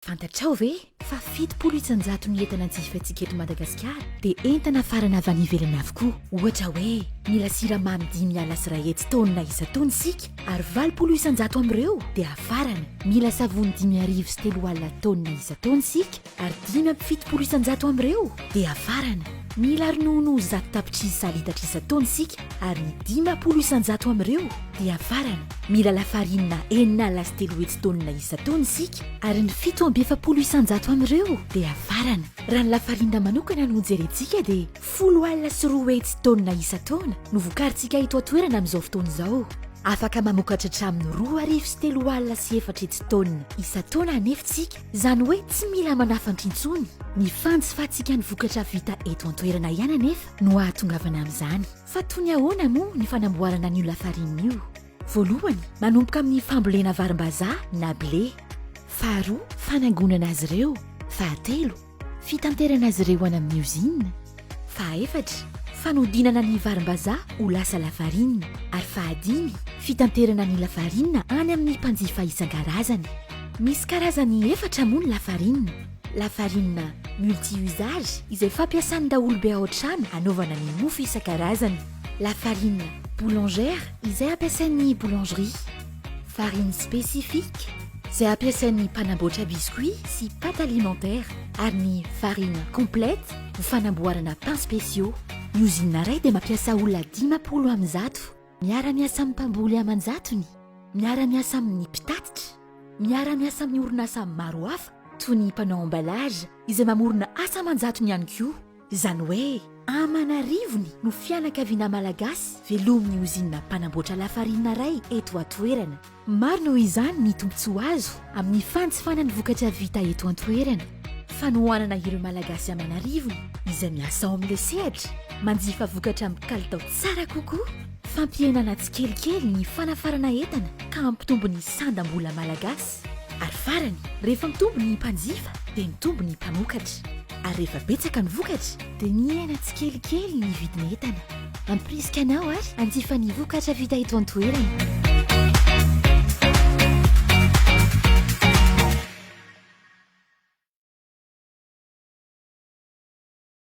Fantatrao ve fa 70 isan-jaton'ny entana jifaintsika eto Madagasikara dia entana afarana avy any ivelany avokoa? Ohatra hoe, mila siramamy 500 taonina isan-taona isika ary 80% amin'ireo dia afarana. Mila savony 350 taonina isan-taona isika ary 75% amin'ireo dia afarana. Mila ronono 100 tapitrisa litatra isan-taona isika ary ny 50% amin'ireo dia afarana. Mila lafarinina 360 taonina isan-taona isika ary ny 47% amin'ireo dia afarana. Raha ny lafarinina manokana no jerentsika dia 210 taonina isan-taona no vokarintsika eto an-toerana amin'izao fotoana izao. Afaka mamokatra hatramin'ny 320 400 taonina isan-taona anefa isika, izany hoe tsy mila manafatra intsony. Ny fanjifantsika ny vokatra vita eto an-toerana ihany anefa no ahatongavana amin'izany. Fa toy ny ahoana moa ny fanamboarana an'io lafarinina io? Voalohany, manomboka amin'ny fambolena varimbazaha na blé. Faharoa, fanangonana azy ireo. Fahatelo, fitanterana azy ireo any amin'ny ozinina. Fahaefatra, fanodinana ny varimbazaha ho lasa lafarinina. Ary fahadimy, fitanterana ny lafarinina any amin'ny mpanjifa isan-karazany. Misy karazany efatra moa ny lafarinina. Lafarinina multi-usage izay fampiasan'ny daholobe ao an-trano hanaovana ny mofo isan-karazany. Lafarinina boulangère izay ampiasain'ny boulangerie. Farine spécifique izay ampiasain'ny mpanamboatra biscuit sy pâte alimentaire ary ny farine complète ho fanamboarana pain spéciaux. Ny ozinina iray dia mampiasa olona 150, miara-miasa amin'ny mpamboly aman-jatony, miara-miasa amin'ny mpitatitra, miara-miasa amin'ny orinasa maro hafa toy ny mpanao emballage izay mamorona asa aman-jatony ihany koa. Izany hoe aman'arivony no fianakaviana malagasy velomin'ny ozinina mpanamboatra lafarinina iray eto an-toerana. Maro noho izany ny tombontsoa azo amin'ny fanjifana ny vokatra vita eto an-toerana. Fanohanana ireo Malagasy aman'arivony izay miasa ao amin'ilay sehatra, manjifa vokatra amin'ny kalitao tsara kokoa. Fampihenana tsikelikely ny fanafarana entana ka hampitombo ny sandam-bola malagasy. Ary farany, rehefa mitombo ny mpanjifa dia mitombo ny mpamokatra. Ary rehefa betsaka ny vokatra dia mihena tsikelikely ny vidin'entana. Hampirisika anao ary hanjifa ny vokatra vita eto an-toerana.